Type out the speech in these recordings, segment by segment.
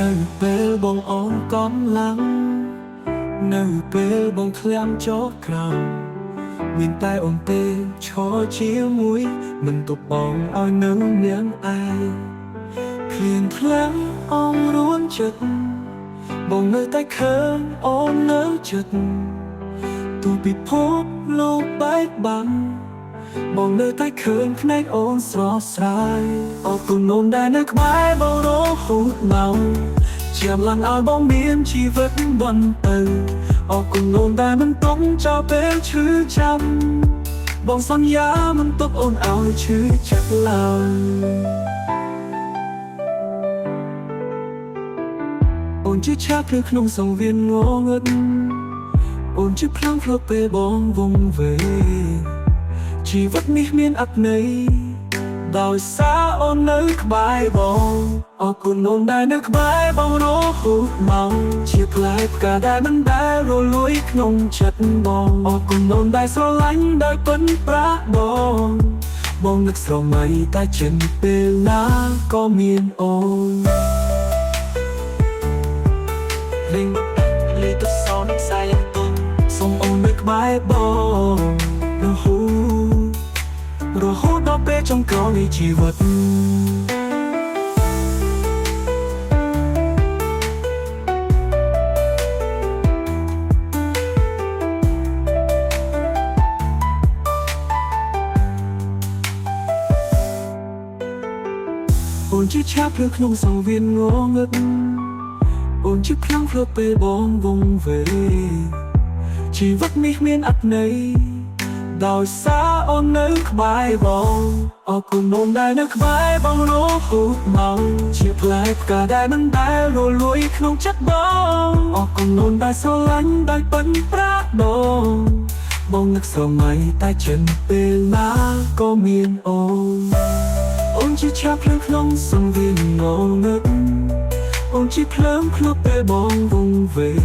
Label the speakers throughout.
Speaker 1: នៅពេលបងអូនកំឡាំងនៅពេលបងធ្លាក់ចុះក្រោមមានតែអូនទេឈរជាមួយមិនទុកបងឲ្យនៅម្នាក់ឯងភ្លៀងធ្លាក់អងរួនចិត្តបងនៅតែឃើញអូននៅចិត្តទូពិភពលោកបែកបាក់បងនៅតែឃើញភ្នែកអូនស្រស់ស្រាយអរគុណអូនដែលនៅក្បែរបងរហូតមកជាកម្លាំងឲ្យបងមានជីវិតបន្តទៅអរគុណអូនដែលមិនទុកចោលពេលឈឺចាំបងសន្យាមិនទុកអូនឲ្យឈឺចាប់ឡើយអូនជាឆាកភ្លឺក្នុងសង្វៀនងងឹតអូនជាភ្លើងភ្លឺពេលបងវង្វេងជីវិតនេះមានអត្ថន័យដោយសារអូននៅក្បែរបងអរគុណអូនដែលនៅក្បែរបងរហូតមកជាផ្លែផ្កាដែលមិនដែលរលួយក្នុងចិត្តបងអរគុណអូនដែលស្រឡាញ់ដោយពិនប្រាក់បងបងនឹកស្រមៃតែចិនពេលណាក៏មានអូនលេងលេទៅសនខ្សែយ៉ាងទុំសូមអូននៅក្បែរបងរហូតរហូតដល់ពេលចុងក្រោយនៃជីវិត អូនជាឆាភ្លឺក្នុងសង្វៀនងងឹតអូនជាភ្លើងភ្លឺពេលបងវង្វេងជីវិតនេះមានអត្ថន័យដោយសារអូននៅក្បែរបងអរគុណអូនដែលនៅក្បែរបងរហូតមកជាផ្លែផ្កាដែលមិនដែលរលួយក្នុងចិត្តបងអរគុណអូនដែលស្រឡាញ់ដោយពិនប្រាក់បងបងនឹកស្រមៃតែចិនពេលណាក៏មានអូន អូនជាឆាភ្លើងក្នុងសង្វៀនងងឹតអូនជាភ្លើងភ្លឺពេលបងវង្វេង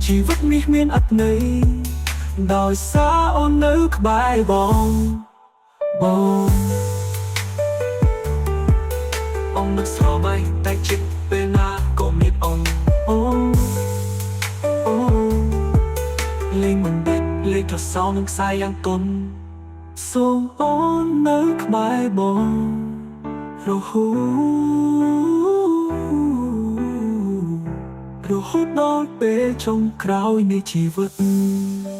Speaker 1: ជីវិតនេះមានអត្ថន័យដោយសារអូននៅក្បែរបងបងអូននឹកស្រមៃតែចិត្តពេលណាក៏មានអូនអូអូលេងមិនដាច់លេខថសោនឹងខ្សែយ៉ាងទន់សូមអូននៅក្បែរបង រហូតរហូតដល់ពេលចុងក្រោយនៃជីវិត។